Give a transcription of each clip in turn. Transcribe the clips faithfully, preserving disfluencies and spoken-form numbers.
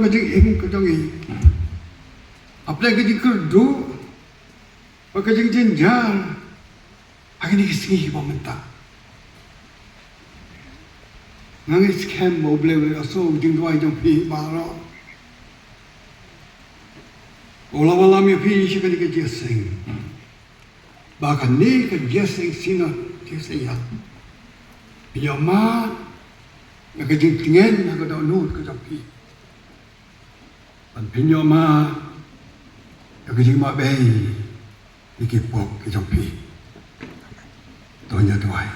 ka jingim ka jong ngi. Hapdeng ka jingkyrduh bad ka jingjynjar ha kine ki sngi kiba mynta, nga ngeit skhem ba U Blei u la ïohsngew ka jingduwai jong phi baroh. U la wallam ïa phi sha kane ka jingïaseng. Ba kane ka jingïaseng Synod, jingïaseng ïa phi, ïoh mad ïa ka jingtngen ha ka dohnud ka jong phi. Ban pynïoh mad ïa ka jingmabei ïa ki pop ki jong phi. To ngin ïa duwai.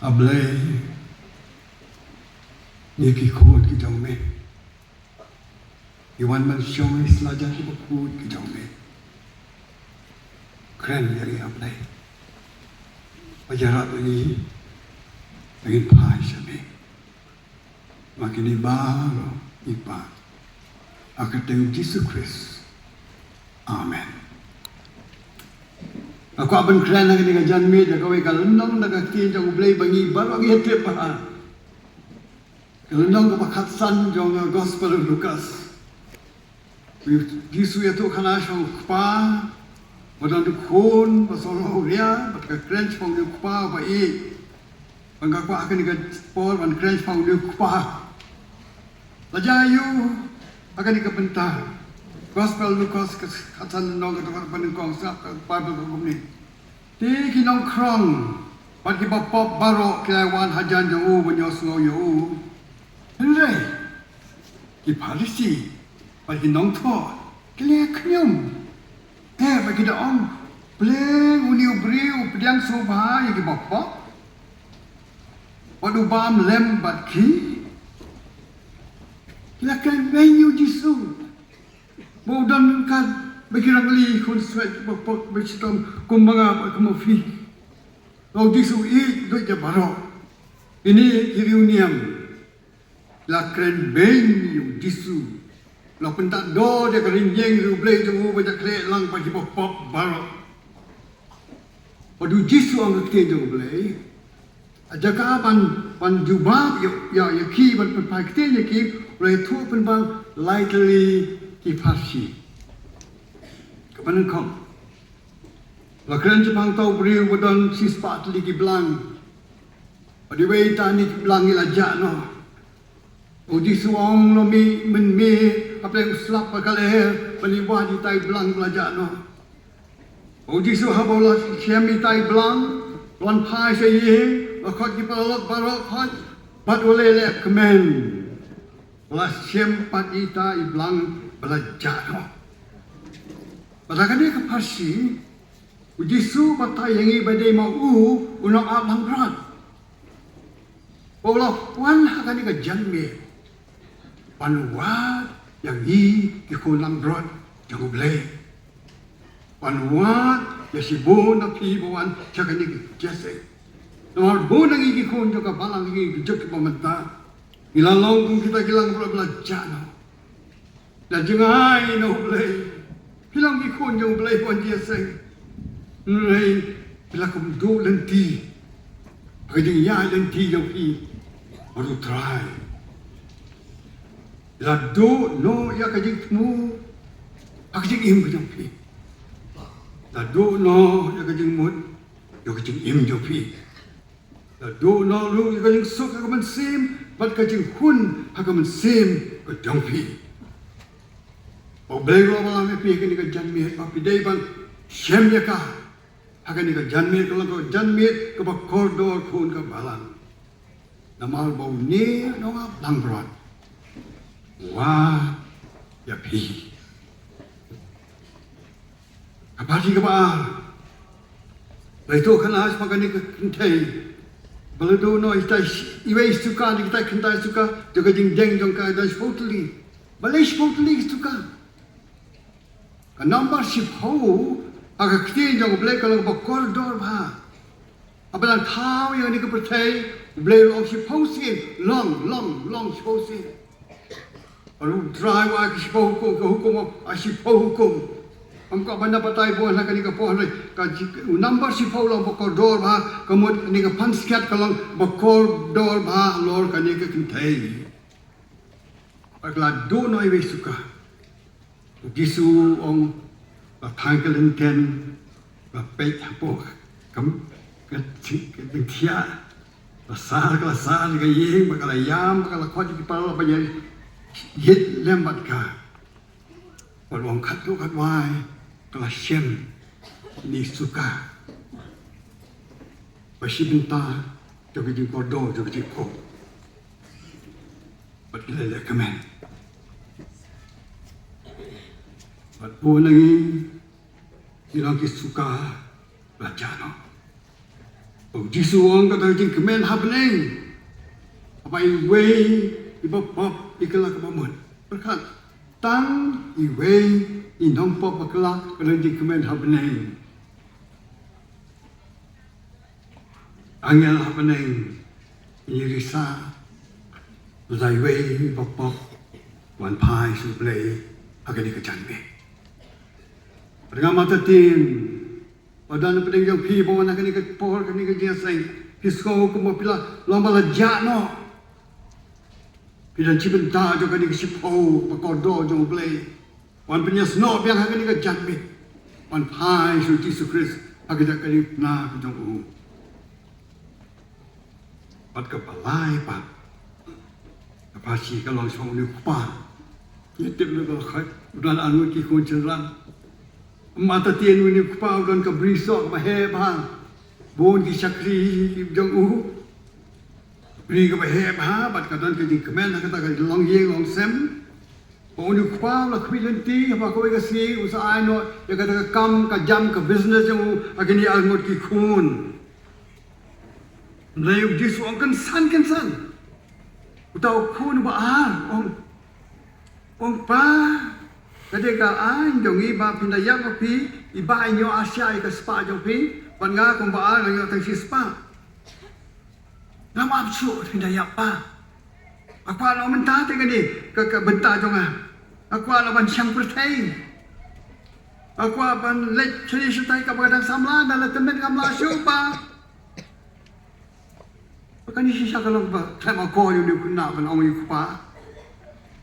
A Blei, ngi ki khun ki jong me, ngi wan ban shong ha sla jong ki bakhuid ki jong me. Kren ïa ngi, A Blei. Ba ïarap ïa ngi ba ngin phai sha me. Ma kine baroh ngi pan ha ka kyrteng U Jisu Khrist. Amen. Nga kwah ban kren ha kane ka janmiet ïa kawei ka lynnong na ka ktien jong U Blei ba ngi baroh ngi tip bha. Ka lynnong kaba khatsan jong ka Gospel u Lukas. U Jisu u ïathuhkhana shaphang u kpa ba don u khun ba sngewriang, bad ka kren shaphang une u kpa uba ïeit. Bad nga kwah ha kane ka por ban kren shaphang une u kpa. La jia aïu ha kane ka bynta? Gospel Lukas ka khatsan lynnong ka dkhot ba nyngkong, sngap ka Baibl ka kumne. Te ki nongkhrong bad kiba pop baroh ki la wan hajan jong u ban ïohsngew ïa u. Hynrei ki Pharisi bad ki nongthoh ki la khñium. Eh, bad ki da ong, pleng une u briew u pdiang sngewbha ïa kiba pop bad u bam lem bad ki. Ki la kren beiñ ïa u Jisu. Ba u don ryngkat bad ki rangli khun swet ba pop ba shitom kumba nga bad kumba phi. Ba u Jisu u ïeit duh ïa baroh. Kine ki riewniam la kren beiñ ïa u Jisu. La pyntat dor ïa ka rynïeng riewblei jong u ba ïakhleh lang bad kiba pop baroh. Bad u Jisu u ong ha ka ktien jong U Blei, ha jaka ban, ban jubab ïa, ïa, ïa ki, ban pynphai ktien ïa ki, u la ïathuh pynban lai tylli ki Pharisi. Kaba nyngkong, la kren shaphang uta u briew ba don shispah tylli ki blang. Bad iwei ita na ki blang i la jah noh. U Jisu u ong, la mih mynmiet hapdeng u slap ha ka lyer ban ïa wad ita i blang ba la jah noh. U Jisu haba u la shem ita i blang, u la wan phai sha ïing, u la khot ki paralok baroh, khot, bad u la leh kmen. U la shem pat ita i blang ba la jah noh. Bad ha kane ka pharshi, u Jisu u batai ïa ngi ba dei ma u u nongaplangbrot. Ba u la wan ha kane ka janmiet ban wad ïa ngi ki khun langbrot jong U Blei. Ban wad ïa shibun na phi ba wan sha kane ka jingïaseng. Namar bun na ngi ki khun jong ka balang, ngi ki jong kiba mynta, ngi la long kum kita ki langbrot ba la jah noh. La jngai na U Blei. Phi long ki khun jong U Blei, wan jingïaseng. Hynrei phi la kham duh lynti ha ka jingïaid lynti jong phi bad U Trai. La duh noh ïa ka jingthmu ha ka jingim ka jong phi. La duh noh ïa ka jingmut ïa ka jingim jong phi. La duh noh ruh ïa ka jingsuk ha ka mynsiem bad ka jinghun ha ka mynsiem ka jong phi. Ba U Blei u la wallam ïa phi ha kane ka janmiet ba phi dei ban shem ïa ka ha kane ka janmiet, ka long ka janmiet kaba kordor khun ka balang. Namar ba une u nongaplangbrot u wad ïa phi. Ka pharshi kaba ar, la ïathuhkhana shaphang kane ka kynthei ba la duh noh ita iwei suka na kita khyndai suka jong ka jingdeng jong ka, da shiphew tylli. Balei shiphew tylli ki suka? Ka nambar shiphew ha ka ktien jong U Blei ka long kaba kordor bha. Haba la thaw ïa kane ka pyrthei, U Blei u la ong shiphew sien, long, long, long shiphew sien. Bad U Trai u ai ka shiphew hukum, ka hukum, ah, shiphew hukum. Ym kwah ban da batai bun ha kane ka por, hynrei ka ji-, u number shiphew long ba kordor bha, ka mut kane ka phan skhiat ka long ba kordor bha halor kane ka kynthei. Bad ka la duh noh iwei suka. U Jisu u ong, la thang ka lynten, la peit hapoh ka, ka, ka jingthiah, la sar, ka la sar ka ïing, bad ka la ïam, bad ka la khot ïa ki para lok ban ïa ïeit lem bad ka. Bad u ong, khatduh khatwai ka la shem ine i suka ba shi bynta jong ka jingkordor jong ka jingphoh. Bad ki la leh kmen. Bad bun na ngi, ngi long ki suka ba la jah noh. U Jisu u ong, ka don ka jingkmen ha bneng haba iwei i bapop i kylla kaba mut. Pyrkhat, tang iwei i nongpop ba kylla, ka don ka jingkmen ha bneng. Angel ha bneng, ïa risa, la iwei i bapop, wan phai sha U Blei ha kane ka janmiet. Bad nga mata tip, ba don hapdeng jong phi ba wan ha kane ka por, kane ka jingïaseng, phi sngew kumba phi la long ba la jah noh. Phi don shi bynta jong kane ka shiphew ba kordor jong U Blei. Wan pynïasnoh biang ha kane ka janmiet. Wan phai sha U Jisu Khrist ha ka jaka ri pna ka jong u. Bad kaba lai pat, ka pharshi ka long shaphang une u kpa. Ngi tip ne ba khot u don arngut ki khun shynrang. Mata tip une u kpa u don ka bri soh kaba heh bha. Bun ki shakri ki jong u. Bri kaba heh bha, bad ka don ka jingkmen ha kata ka longïing longsem. Ba une u kpa u la khmih lynti, haba kawei ka sngi u sa ai noh ïa kata ka kam ka jam ka business jong u ha kine arngut ki khun. Hynrei U Jisu u ong, kynsan, kynsan. Uta u khun uba ar u ong, u ong, pa, ka dei ka aiñ jong ngi ba phin da ïap ma phi, i bah i ñiuh ar shyiah ïa ka spah jong phi, bad nga kum ba ar nga ñiuh tang shi spah. Ngam ap shuh phin da ïap, pa. Nga kwah noh mynta te kane ka, ka bynta jong nga. Nga kwah noh ban shang pyrthei. Nga kwah ban leit shane shatai kaba ka dang samla, da la tymmen ngam lah shuh, pa. Ba kane shisha ka long ba khlem akor ïa une u khynnah ban ong ïa u kpa.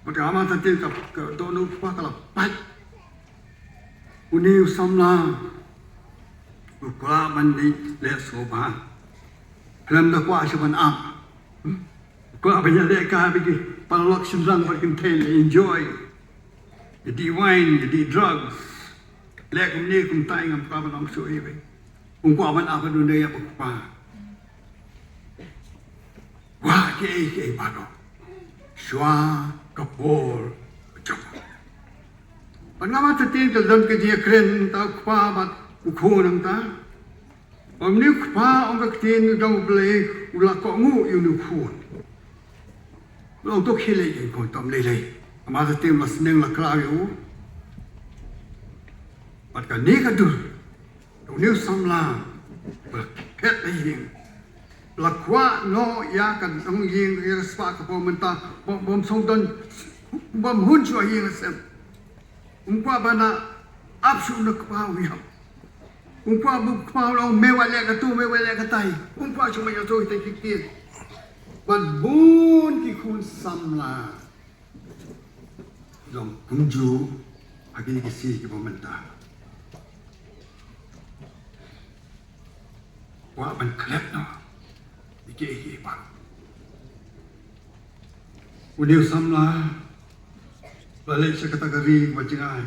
Bad ka mata tip ka, ka dohnud u kpa ka la pait. Une u samla u kwah ban leh, leh sngewbha. Khlem da kwah shuh ban ap. U kwah ban ïalehkai bad ki paralok shynrang bad kynthei, leh enjoy. Ïa dih wine, ïa dih drugs. Leh kumne kumtai, ngam kwah ban ong shuh ïa phi. Um kwah ban ap, u dei ïa u kpa. Kwah kiei kiei baroh shuwa ka por ka jong u. Bad nga mata tip ka don ka jingïakren uta u kpa bad u khun hangta. Bad une u kpa, ong ka ktien jong U Blei, u la kohnguh ïa une u khun. U la ong, to khie leit ïa une u khun, to ym lei lei. Nga mata tip la sneng la kraw ïa u. Bad kane ka dur, une u samla u la khet na ïing. La kwah noh ïa ka dong ïing, ïa ka spah ka por mynta, bym, bym sngewdon, bym hun shuh ha ïing ha sem. Um kwah ban da ap shuh na u kpa u ïap. Um kwah ba u kpa u ong, me wat leh kato, me wat leh katai. Um kwah shuh ban ïathuh ïa kita ki ktien. Bad bun ki khun samla long kumjuh ha kine ki sngi kiba mynta. Kwah ban klet noh ïa kiei kiei baroh. Une u samla u la leit sha kata ka ri kaba jngai.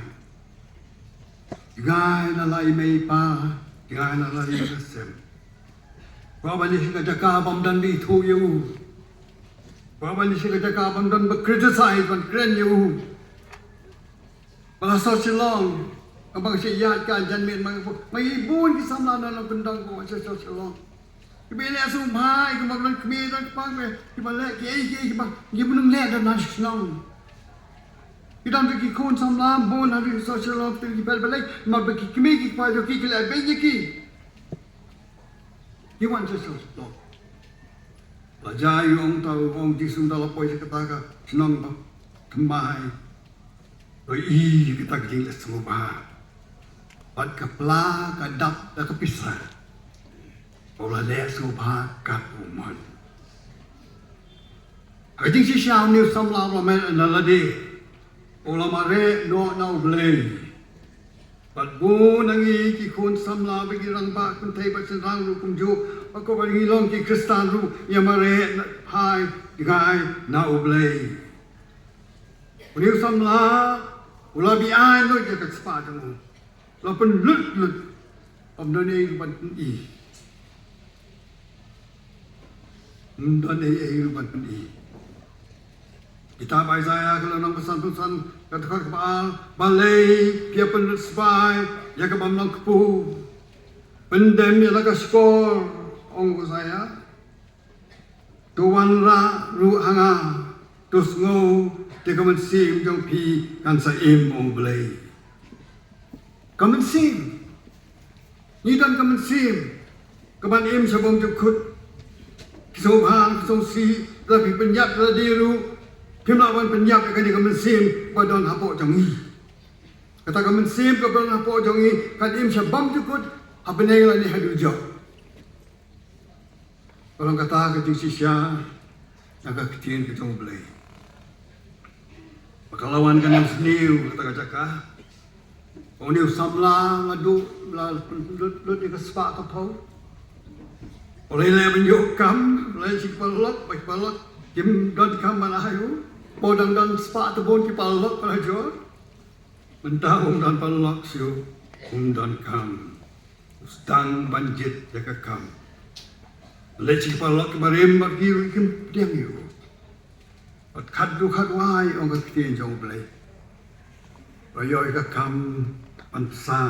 Jngai na la i mei i pa, jngai na la i ïing i sem. Kwah ban leit sha ka jaka bym don ba ithuh ïa u. Kwah ban leit sha ka jaka bym don ba criticize, ban kren ïa u. Ba la sot sha Shillong, kaba nga shu ïaid ka janmiet, ma nga, ma ngi bun ki samla na Nongkyndong ba sot sha Shillong. Kiba ïaleh sngewbha, kiba don kmie don kpa, kiba leh kiei kiei, kiba, kiba nang leh don na Shillong. Ki don ki khun samla bun ha ri sot sha Shillong, ki pher balei, namar ba ki kmie ki kpa jong ki ki leh beiñ ïa ki. Ki wan sha Shillong. La jia ïa u, ong ta, ong Jisu, da la poi sha kata ka shnong ba thymmai. Ïohi ïa kata ka jingleh sngewbha. Bad ka pla ka dap da ka pisa. U la leh sngewbha kat u mon. Ka jingshisha une u samla u la mad na lade. U la mareh noh na U Blei. Bad bun na ngi ki khun samla bad ki rangbah kynthei bad shynrang ruh kumjuh. Bad ko ba ngi long ki Khristan ruh ïa mareh na phai jngai na U Blei. Une u samla u la bi-aiñ lut ïa ka spah jong u. La pynlut lut. Ym don ei ruh ban pyni. Ym don ei ei ruh ban pyni. Kitab Isaiah ka lynnong ba sanphew san ka dkhot kaba ar, balei phi ïa pynlut sbai ïa ka bym long kpu. Pyndem ïa la ka shkor, ong u Isaiah. To wanrah ruh ha nga, to sngew te ka mynsiem jong phi kan sa im, ong U Blei. Ka mynsiem. Ngi don ka mynsiem kaban im sha bymjukut. Ki sngewbha ki sngewsih, la phi pynïap la dei ruh, phim lah ban pynïap ïa kane ka mynsiem ba don hapoh jong ngi. Kata ka mynsiem kaba don hapoh jong ngi kan im sha bymjukut, ha bneng lane ha dujok. Ka long kata ka jingshisha na ka ktien ka jong U Blei. Ba ka la wan ka nang sniew kata ka jaka. Une u samla la duh la lut lut ïa ka spah ka phew. U lei lei ban ïoh kam, u lei shi paralok, ba ki paralok kim don kam ban ai u. Ba u dang don spah te bun ki paralok ba la jur. Mynta um don paralok shuh, um don kam. U sdang ban jied ïa ka kam. Leit sha ki paralok kiba rim bad ki ruh kim pdiang ïa u. Bad khadduh khadwai ong ka ktien jong U Blei. Ba ïoh ïa ka kam ban bsa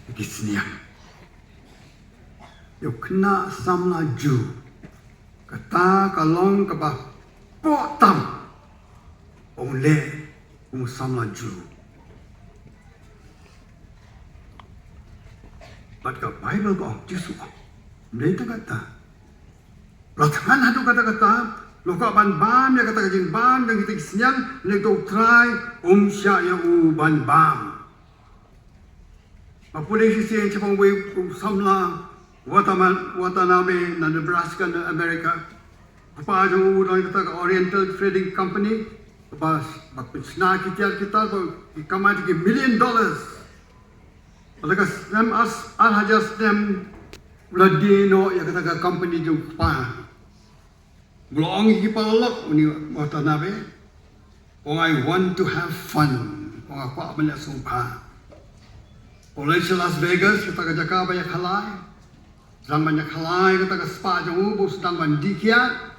ïa ki sniang. Ïa u khynnah samla Jiw. Kata ka long kaba poh tam. Ong leh kum u samla Jiw. Bad ka Baibl ka ong, Jisu ong, ym dei tang kata. La thngan haduh katta katta, la kwah ban bam ïa kata ka jingbam jong kita ki sniang, hynrei uta U Trai um shah ïa u ban bam. Nga pule shisien shaphang uwei u samla Watama-, Watanabe na Nebraska na America. U kpa jong u don kata ka Oriental Trading Company, ba, ba pynshna ki tiar ki tar, ba ki kamai da ki million dollars. Bad ha ka snem ar, ar hajar snem, u la die noh ïa kata ka company jong u kpa. U la ong ïa ki paralok, une u Watanabe, ong, "I want to have fun." Ong, "Nga kwah ban leh sngewbha." U la leit sha Las Vegas, kata ka jaka ba ïakhalai. Sdang ban ïakhalai kata ka spah jong u, ba u sdang ban die kiad.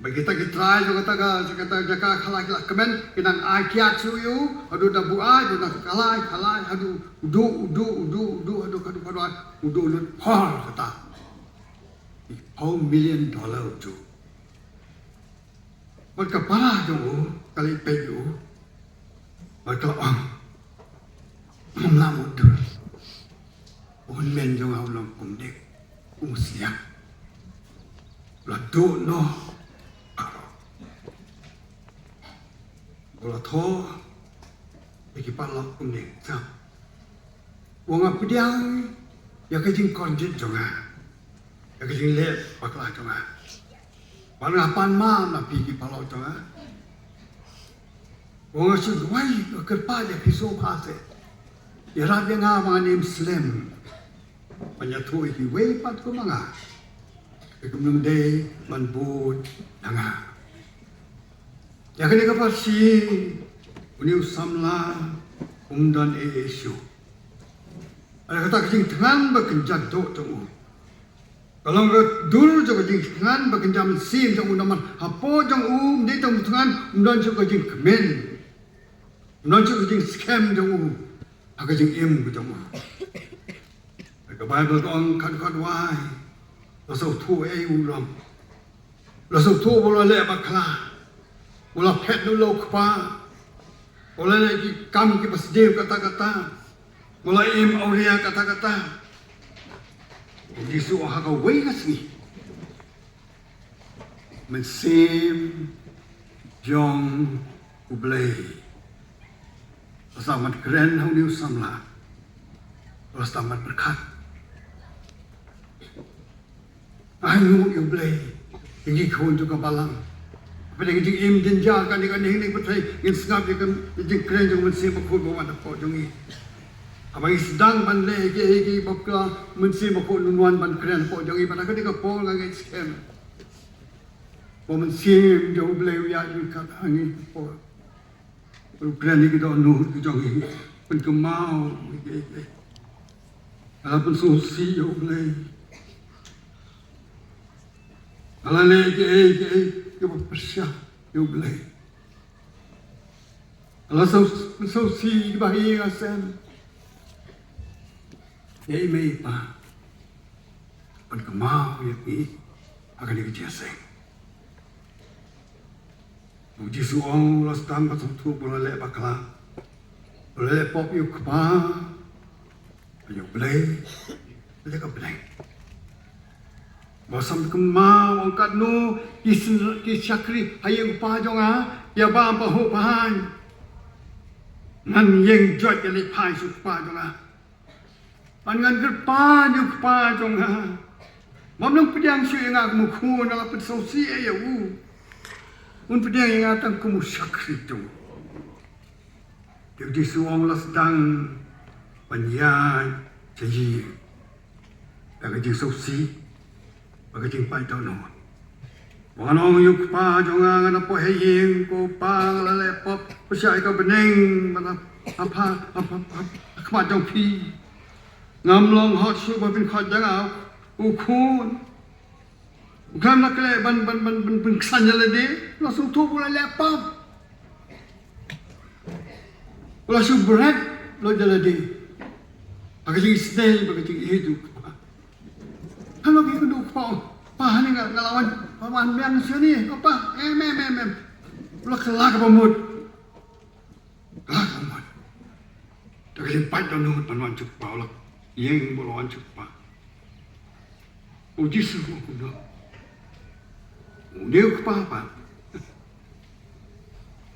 Ba kita ki trai jong kata ka, kata ka jaka khalai ki la kmen, ki nang ai kiad shuh ïa u, haduh da buaid, haduh da khalai, khalai, haduh u duh, u duh, u duh, u duh, haduh, haduh, haduh, u duh lut por kata. Phew million dollar u duh. Bad ka para jong u ka leit peit ïa u. Bad ka la ong, "Ym lah mutdur. U hynmen jong nga u long kumne, u sniang." La duh noh. U la thoh ïa ki paralok kumne, "Sngap. Wat nga pdiang ïa ka jingkordit jong nga, ïa ka jingleh bakla jong nga. Bad nga pan mam na phi ki paralok jong nga. Wat nga shu duwai, nga kyrpad ïa phi sngewbha seh. Ïarap ïa nga ba ngan im slem ban ïathuh ïa kiwei pat kum ma nga, ki kum nang dei ban bud na nga." Ïa kane ka parsi, une u samla um don ei ei shuh. Hynrei kata ka jingthngan ba kynja doh jong u ka long ka dur jong ka jingthngan ba kynja mynsiem jong u, namar hapoh jong u, ym dei tang u thngan, um don shuh ka jingkmen, um don shuh ka jingskhem jong u ha ka jingim ka jong u. Ka Baibl ka ong, khat khat wai, la sngewthuh ei u long. La sngewthuh ba u la leh bakla. U la phet na u lawkpa. U la leh ki kam kiba sniew katta katta. U la im awria katta katta. U Jisu ha kawei ka sngi, mynsiem jong U Blei la sa wan kren ha une u samla. Ba la sdang ban pyrkhat. Ai nguh ïa U Blei ïa ngi khun jong ka balang. Ba dei ka jingim jynjar kane ka ning ning pyrthei, ngin sngap ïa ka jingkren jong U Mynsiem Bakhuid ba wan hapoh jong ngi. Haba ngi sdang ban leh ïa ki, ïa ki bakla, U Mynsiem Bakhuid un wan ban kren hapoh jong ngi. Bad ha kane ka por nga ngeit skhem ba U Mynsiem jong U Blei u ïaid ryngkat ha ngi hapoh. U kren ïa ki dohnud ki jong ngi, pynkynmaw ïa ki, ïa ki. Nga la pynsngewsih ïa U Blei. Nga la leh ïa ki, ïa ki, ïa ki ba pyrshah ïa U Blei. Nga la sngewsih ïa ki ba ha ïing ha sem. Ïa i mei i pa. Pynkynmaw ïa ki ha kane ka jingïaseng. U Jisu u ong, u la sdang ban sngewthuh ba u la leh bakla, u la leh pop ïa u Kpa, ïa U Blei, u leh ka bneng. Ba u sam kynmaw, u ong, katno ki syn-, ki shakri ha ïing u kpa jong nga, ïa ba pahuh pahaiñ. Ngan ïeng joit ïaleh phai sha u kpa jong nga. Ban ngan kyrpad ïa u kpa jong nga. Bym nang pdiang shuh ïa nga kum u khun, nga la pynsngewsih ïa u. Un pdiang ïa nga tang kum u shakri jong u. Te u Jisu u ong, la sdang ban ïaid sha ïing da ka jingsngewsih bad ka jingpait dohnud. Ba ngan ong ïa u kpa jong nga, ngan ïa poi ha ïing, ko pa, nga la leh pop pyrshah ïa ka bneng, ban ha, ha, ha khmat jong phi. Ngam long hot shuh ba phin khot ïa nga u khun. U khlem da khleh ban, ban, ban, ban, ban ksan ïa lade, u la sngewthuh ba u la leh pop. U la shu bret lut ïa lade ha ka jingisynei bad ka jingïeit u kpa. Ka long ïa kano u kpa, pa, hangne nga, nga la wan, wan biang shane, ko pa, em, em, em, em. U la kylla kaba mut. Kylla kaba mut. Da ka jingpait dohnud ban wan sha u kpa, u la ïeng bad u la wan sha u kpa. U Jisu u ong kumno? Une u kpa pat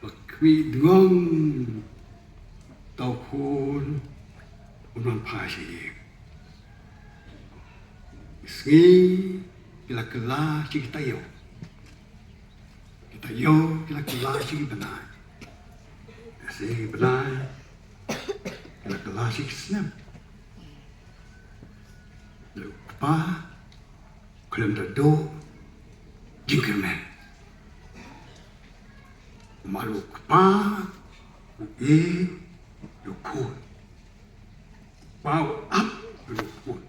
u la khmih dngong, uta u khun un wan phai sha ïing. Sngi ki la kylla sha ki taïew. Ki taïew ki la kylla sha ki bnai. Sha ki bnai ki la kylla sha ki snem. U kpa u khlem da duh jingkyrmen. Namar u kpa u ïeit ïa u khun. U kpa u ap ïa u khun.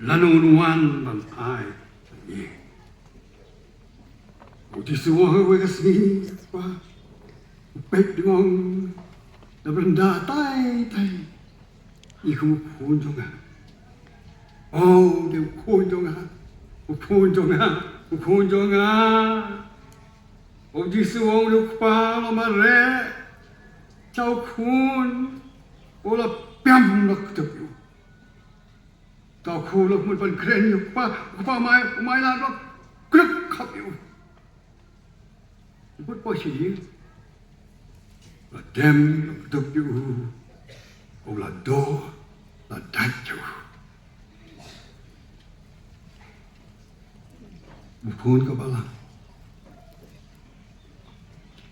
Lano un wan ban phai ïa u. U Jisu u ong ha kawei ka sngi, u kpa u peit dngong na bynta tai tai. Ïa kum u khun jong nga. Oh, dei u khun jong nga. U khun jong nga. U khun jong nga. U Jisu u ong, u kpa u la mareh sha u khun. U la pynlong ktup ïa u. Uta u khun u la mut ban kren ïa u kpa, u kpa u mai, u mai lad u la krup khap ïa u. U bud poi sha ïing. La dem, la kdup ïa u. U la doh, la dait ïa u. U khun ka balang.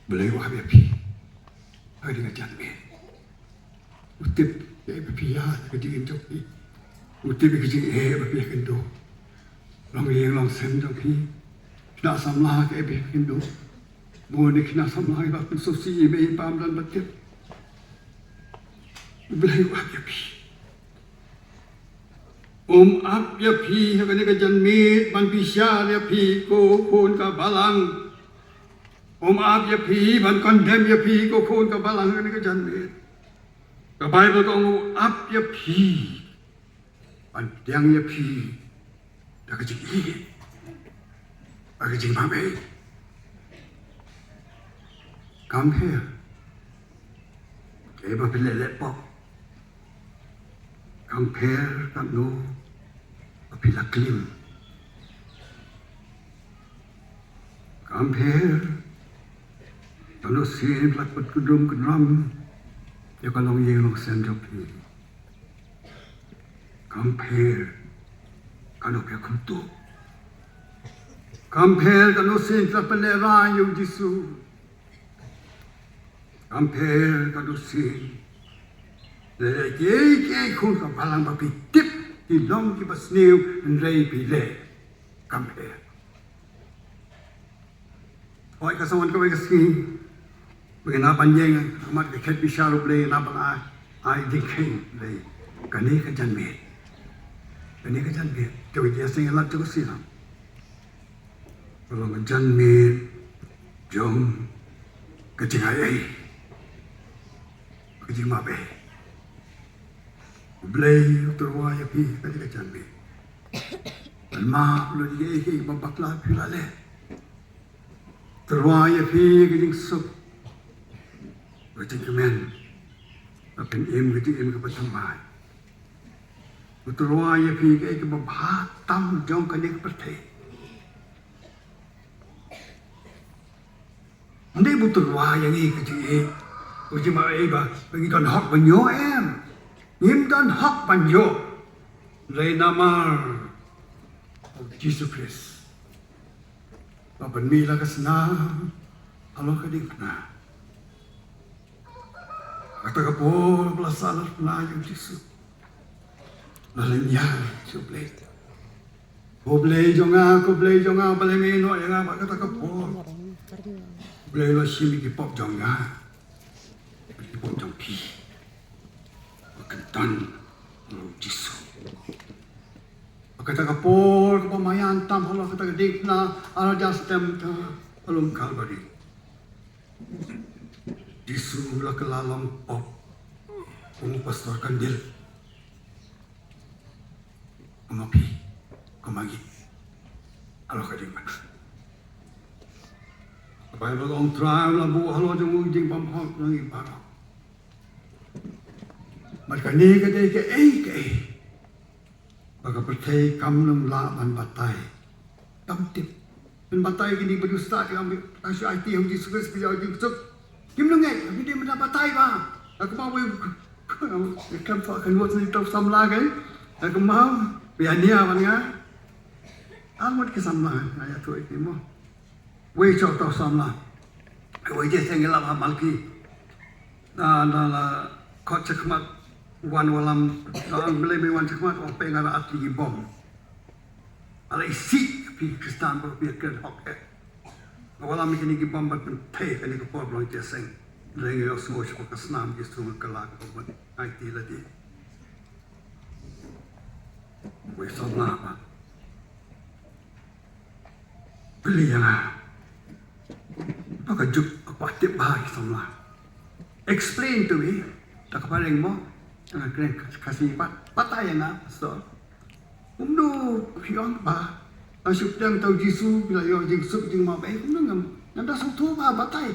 Blei u ap ïa phi. Ha kane ka janmiet. U tip ïa ba phi ïaid ha ka jingim jong phi. U tip ïa ka jingeh ba phi ïakynduh. Long ïing long sem jong phi. Khynnah samla kaei ba phi ïakynduh. Bun ki khynnah samla kiba pynsngewsih ïa i mei i pa, ym don ba tip. U Blei u ap ïa phi. Um ap ïa phi ha kane ka janmiet ban bishar ïa phi ko khun ka balang. Um ap ïa phi ban condemn ïa phi ko khun ka balang ha kane ka janmiet. Ka Baibl ka ong u ap ïa phi ban pdiang ïa phi da ka jingïeit, da ka jingmabeiñ. Kam pher kaei ba phi leh leh pop. Kam pher katno ba phi la klim. Kam pher katno sien phi la put kynrum kynram ïa ka longïing longsem jong phi. Kam pher kano phi khum tu. Kam pher kano sien phi la pynlehrain ïa u Jisu. Kam pher kano sien. Leh kiei kiei khun ka balang ba phi tip ki long kiba sniew hynrei phi leh. Kam pher. Hooid ka sa wan kawei ka sngi ba ngin hap ban ïeng ha khmat ka khet bishar U Blei, ngin hap ban ai, ai jingkheiñ lei kane ka janmiet. Kane ka janmiet jong ka jingïaseng ïalat jong ka sila ka long ka janmiet jong ka jingai ei, ka jingmap ei. U Blei u tyrwa ïa phi kane ka janmiet. Ban map lut ïa kiei kiei ba bakla phi la leh. Tyrwa ïa phi ka jingsuk, ka jingkmen, ban pynim ka jingim kaba thymmai. U tyrwa ïa phi kaei kaba bha tam jong kane ka pyrthei. Ym dei ba u tyrwa ïa ngi ka jingïeit, ka jingmap ei ba, ba ngi don hok ban ïoh, em. Ngim don hok ban ïoh. Hynrei namar u Jisu Khrist ba pynmih la ka snam halor ka diengphna. Kata ka por ba la sahnarphna ïa u Jisu, la lynñiar sha U Blei. Ko Blei jong nga, ko Blei jong nga, balei me ïehnoh ïa nga bad kata ka por? U Blei u la shim ïa ki pop jong nga bad ki pop jong phi. Ba kyntan halor u Jisu. Ba kata ka por kaba maïan tam halor kata ka diengphna, ar hajar snem ha lum Kalbari. Jisu la kylla long pop kum u pastor kandil. Kum ma phi, kum ma ngi. Halor ka jingmut. Ka Baibl ka ong Trai u la buh halor jong u ka jingbymhok jong ngi baroh. Bad kane ka dei kaei kaei ba ka pyrthei kam nang lah ban batai. Kam tip. Pynbatai kine ba dei u stad, ki ong ba shu aiti ha u Jisu Khrist, ki ong jingsuk. Kim nang ngeit, ki dei ban batai ba. Ka kynmaw wei, khlem, khlem, khlem, khlem, khlem, samla kan. Ka kynmaw, ba ïa nia ban nga. Ar ngut ki samla, nga ïathuh ïa ki mo. Wei sha uta u samla. Wei jingïaseng ïalap ha Malki. Na, na la khot shakhmat, wan wallam, na ong balei me wan shakhmat, ong peit nga la at ïa ki bom. Nga la isih ïa phi Khristan ba phi kren hok eh. Nga wallam ïa kine ki bom ban pynthei kane ka por ba long jingïaseng. Hynrei nga ïohsngew shaphang ka snam Jisu nga kylla ka bom ban aiti lade. Wei samla pat plie ïa nga. To ka juk ka kwah tip bha ki samla. Explain to me. To ka phareng mo. Nga kren Khasi pat. Batai ïa nga, pastor. Kumno phi ong ba nga shu pdiang ïa u Jisu, phi la ïoh jingsuk jingmap ei, kumno ngam, ngam da sngewthuh ba, batai.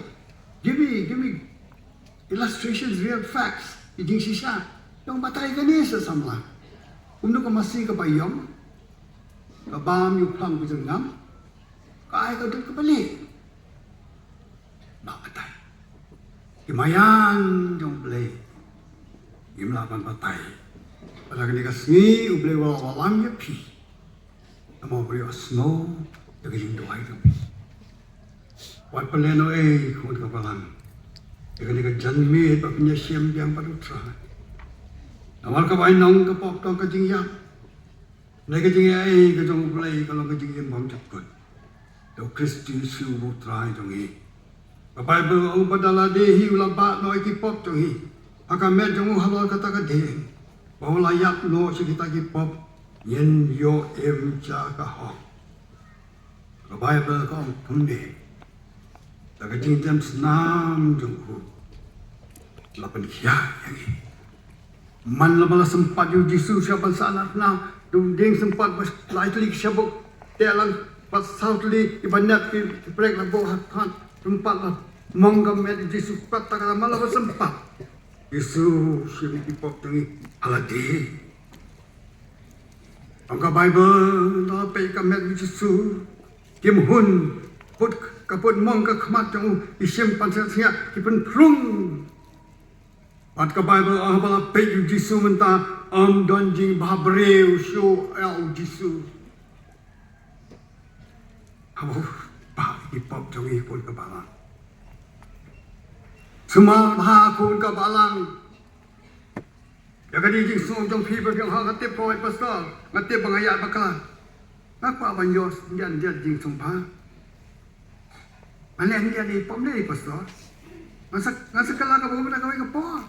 Give me, give me illustrations, real facts, ki jingshisha. Ïong batai kane sa samla. Kumno ka masi kaba ïong, ka bam ïa u phlang ka jingngam, ka ai ka dud kaba lieh. Ba batai. Ki maïan jong U Blei ngim lah ban batai. Bad ha kane ka sngi U Blei u la wallam ïa phi. Namar u briew u sngew ïa ka jingduwai jong phi. Wat pynlehnohei khun ka balang ïa kane ka janmiet ba phin ïashem biang bad U Trai. Namar ka bainong ka pop tang ka jingïap. Hynrei ka jingïaid ka jong U Blei ka long ka jingim bymjukut da U Khrist Jisu U Trai jong ngi. Ka Baibl ka ong ba da lade hi u la bah noh ïa ki pop jong ngi ha ka met jong u halor kata ka dieng, ba u la ïap noh sha kita ki pop, ngin ïoh im sha ka hok. Ka Baibl ka ong kumne, da ka jingjem snam jong u la pynkhiah ïa ngi. Man la ba la sympat ïa u Jisu sha ban sahnarphna, da u dieng sympat ba lai tylli ki shabuk teh lang, bad saw tylli ki baniat ki prek la buh ha khmat, sympat la mong ka met u Jisu pat, kata man la ba sympat. Jisu shim ïa ki pop jong ngi ha lade. Ong ka Baibl, da peit ka met u Jisu, kim hun, put, ka put mong ka khmat jong u, ki shim pansngiat ki pynphrung. Bad ka Baibl ong ba la peit ïa u Jisu mynta, ym don jingbhabriew shuh ïa u Jisu. Haba u bah ïa ki pop jong ngi, khun ka balang. Sumar bha, khun ka balang. Ïa kane ka jingsngew jong phi ba biang ha, nga tip ko, ai pastor, nga tip ba nga ïaid bakla. Nga kwah ban ïoh ïa kane ka jingsngew bha. Nga leh ïa kane, pom ne, pastor. Nga sa, nga sa kylla ka bynta kawei ka por.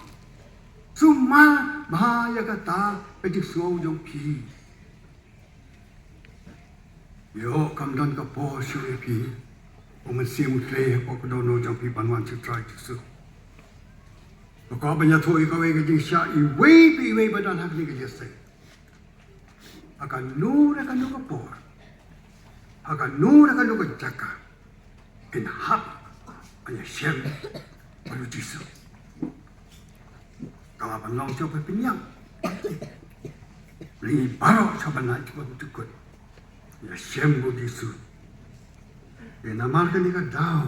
Sumar bha ïa kata ka jingsngew jong phi. Ïoh kam don ka por shuh ïa phi. U Mynsiem u Blei hapoh ka dohnud jong phi ban wan sha u Trai Jisu. Ba kwah ban ïathuh ïa kawei ka jingshah iwei pa iwei ba don ha kane ka jingïaseng. Ha kano re kano ka por, ha kano re kano ka jaka, phin hap ban ïashem bad u Jisu. Ka la ban long shuh ba phin ïam. Ngi baroh shuh ban ai jingmut jingpyrkhat, ïashem bad u Jisu. Te namar kane ka daw,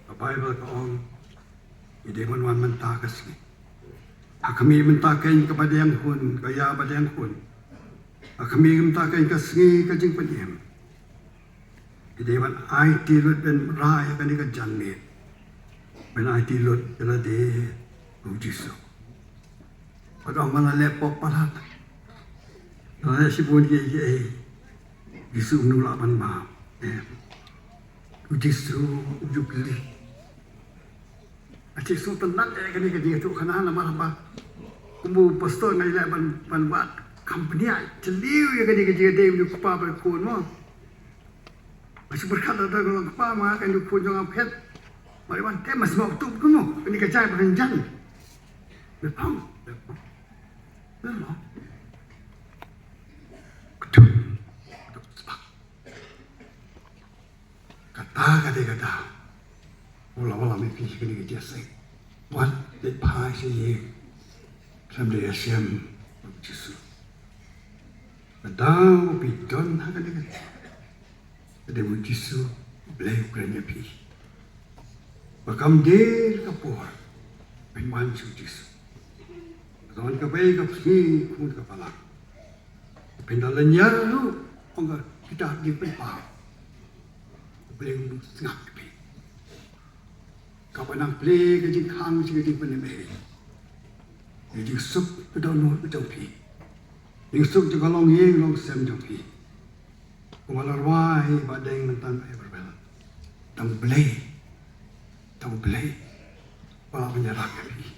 ka Baibl ka ong, ngi dei ban wan mynta ka sngi. Ha khmih mynta keiñ kaba dang hun, ka ïa ba dang hun. Ha khmih mynta keiñ ka sngi ka jingpynim. Ngi dei ban aiti lut ban rai ha kane ka janmiet. Ban aiti lut ïa lade ha u Jisu. Bad ym ban leh pop palat. Leh shibun kiei kiei. U Jisu um lah ban map. Em. U Jisu u ju kylli. Nga shu sngewtynnat ïa kane ka jingïathuhkhana namar ba kum u pastor nga ïaleh ban, ban wad company, shu leh ïa kane ka jingïadei u kpa bad u khun mo. Nga shu pyrkhat lada ka long kpa ma, kane u khun jong nga phet, ma dei ban tem, ma shu map tup kumno, kane ka jai ba kan jan. Bepang, bepang. Bepang. Kdum. Kdum spak. Kata ka dei ka daw. Wala wala me phi kane ka jingïaseng. Wat leit phai sha ïing. Khlem da ïashem bad u Jisu. Ka daw phi don ha kane ka, ka dei u Jisu, u Blei u kren ïa phi. Ba kam dei ka por phin wan sha u Jisu. Ka don kawei ka sngi, khun ka balang. Phin da lynñiar ruh, ong ka kitab Jingpynpaw. U Blei un sngap ïa phi. Kaba nang plie ka jingkhang sha ka jingpynim eh. Ka jingsuk ka dohnud ka jong phi. Jingsuk jong ka longïing longsem jong phi. Kumba la rwai ba dang mynta eh ba rwai. Tang Blei. Tang Blei. Ba la pynïarap ïa phi.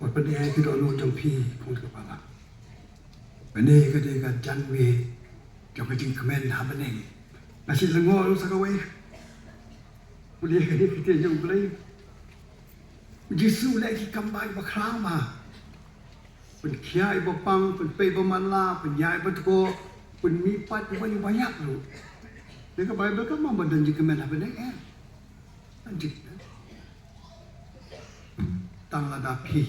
Wat pynïaid ki dohnud jong phi, khun ka balang. Kane ka dei ka janmiet jong ka jingkmen ha bneng. Nga shu lyngngoh ruh sa kawei. Pule kane ka ktien jong u Blei. U Jisu u leh ki kam ba khraw ma. Pynkhia ïa ba pang, pynpeit ïa ba matlah, pynïaid ïa ba tkoh, pynmihpat ïa ba ïap ruh. Te ka Baibl kam ong ba don jingkmen ha bneng eh. Don jingkmen. Tang lada phi.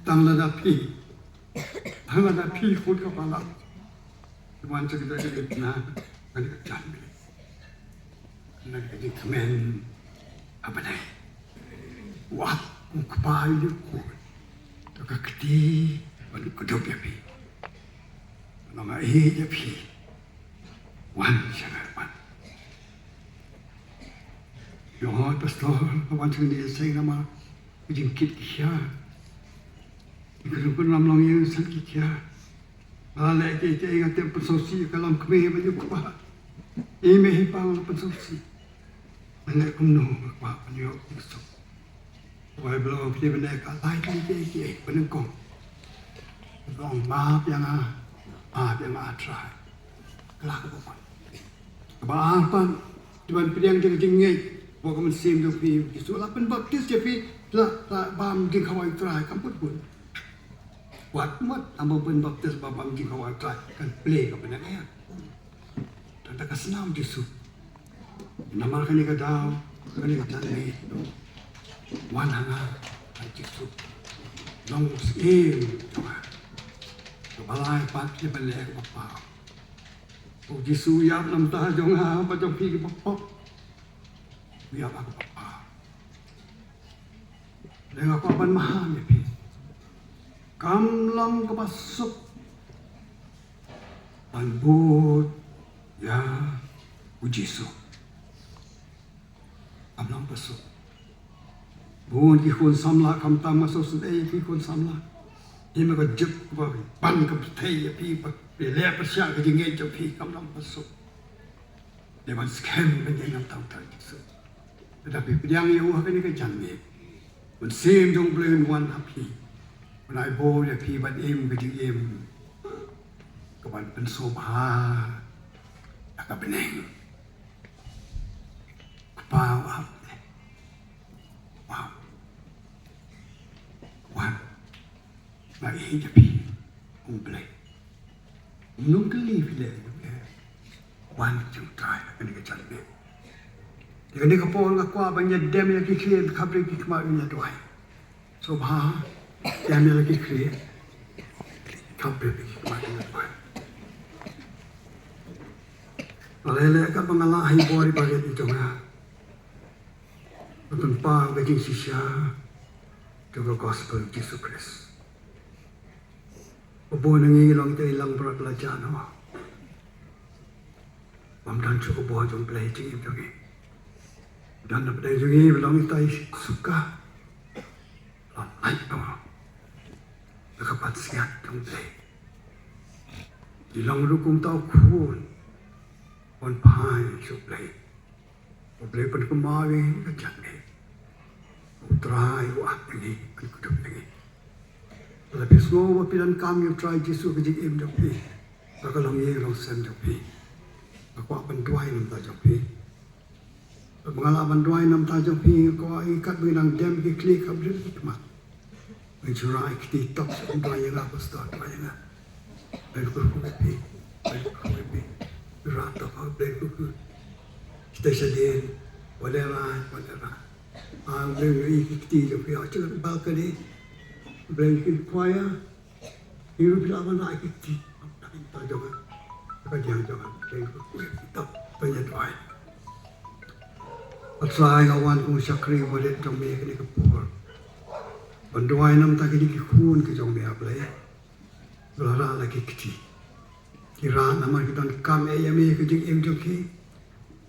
Tang lada phi. Tang lada phi khun ka balang. Wan sha kita ka dei na, na ka jan. Na ka jingkmen. Apa dei? Wah, u kpa ïa u khun. To ka kti, ban kdup ïa phi. Ban ong ïa phi. Wan sha nga ban. Ïoh pastor, wan sha ngi seng namar ka jingkit ki khia. Ki kynrung kynram longïing san ki khia. Nga la leh kiei kiei nga tip pynsngewsih ka long kmie bad u kpa. I mei i pa nga la pynsngewsih. Nga leh kumno nga kwah ban ïoh jingsuk. Wai ba long phi ban leh ka lai kiei kiei kiei ba nyngkong. Long map ïa nga, map ïa nga Trai. Ka la ka bymman. Kaba ar pat, to ban pdiang ïa ka jingngeit, ba ka mynsiem jong phi, Jisu la pynbaptis ïa phi, la, la bam jingkhawai Trai, kam put put. Wat mut, ym ban pynbaptis ba bam jingkhawai Trai, kan plie ka bneng eh. Tang da ka snam Jisu. Namar kane ka daw, kane ka janmiet. Wan ha nga, ai Jisu. Long u syiem jong nga. Kaba lai pat ïa ban leh kaba paw. U Jisu u ïap na ka bynta jong nga bad jong phi kiba pop. U ïap ha kaba paw. Te nga kwah ban maham ïa phi. Kam long kaba suk ban bud ïa u Jisu. Kam long kaba suk. Bun ki khun samla, khamtam nga sngewsynei ïa ki khun samla. Ïa me ka juk ba ban ka pyrthei ïa phi ba phi leh pyrshah ka jingngeit jong phi, kam long kaba suk. Dei ban skhem ban ïeng namar u Trai Jisu. Lada phi pdiang ïa u ha kane ka janmiet, Mynsiem jong U Blei un wan ha phi, un ai bor ïa phi ban im ka jingim kaban pynsngewbha ïa ka bneng. Kpa, u ap, u ap, wan. Nga ïeit ïa phi, U Blei. Ym nang kylli phi leh, wan jong u Trai ha kane ka janmiet. Ïa kane ka por nga kwah ban ïa dem ïa ki khlieh, khapbriew ki khmat, ïa duwai. Sngewbha, dem ïa ki khlieh, khapbriew ki khmat, ïa duwai. Lei lei katba nga lah ha i bor i barit i jong nga, ban pynpaw ka jingshisha jong ka gospel Jisu Khrist. Ba bun na ngi long kita i langbrot la jan ho. Bym don shuh ka bor jong U Blei ha jingim jong ngi. Don na pdeng jong ngi ba long kita i suka. Long lait ho. Na ka pansngiat jong U Blei. Ngi long ruh kumta u khun. Ban phai sha U Blei. U Blei pynkynmaw ïa ngi ka jingim. U Trai u ap ïa ngi, u pynkhuid ïa ngi. Lada phi sngew ba phi donkam ïa u Trai Jisu ha ka jingim jong phi, ba ka long ïing long sem jong phi, nga kwah ban duwai na bynta jong phi. Ba nga lah ban duwai na bynta jong phi, nga kwah ïa katba ngi dang dem ki khlieh khapbriew ki khmat. Ban shu rah ïa ki kti tok, shu duwai ïa nga, pastor, duwai ïa nga. Blei kyrkhu ïa phi, Blei kyrkhu ïa phi. Rah tok, Blei kyrkhu. Kita shadien, wat leh rah, wat leh rah. Ah, Blei ïa ki kti jong phi, ah, jong balcony. Blei ïa ki choir. Ïa ki phi lah ban rah ïa ki kti. Ka jong nga, ka jong nga, Blei kyrkhu ïa phi, tok, ban ïa duwai. A Trai, nga wan kum u shakri barit jong me ha kane ka por. Ban duwai na bynta kine ki khun ki jong me, A Blei. Ba la rah la ki kti. Ki rah namar ki donkam eh ïa me ha ka jingim jong ki.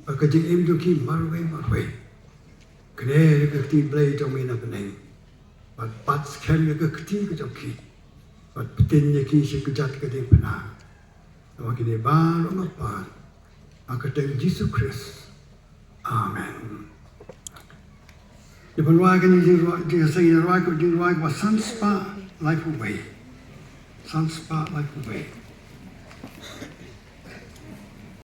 Ba ka jingim jong ki marwei marwei. Kane ka kti Blei jong me na bneng. Bad bat skhem ïa ka kti ka jong ki. Bad pyntin ïa ki sha ka kjat ka diengphna. Namar kine baroh nga pan ha ka kyrteng Jisu Khrist. Amen. Ïa ban rwai kane ka jingrwai, jingïaseng ïa rwai, ka jingrwai kaba san spah laiphew wei. San spah laiphew wei.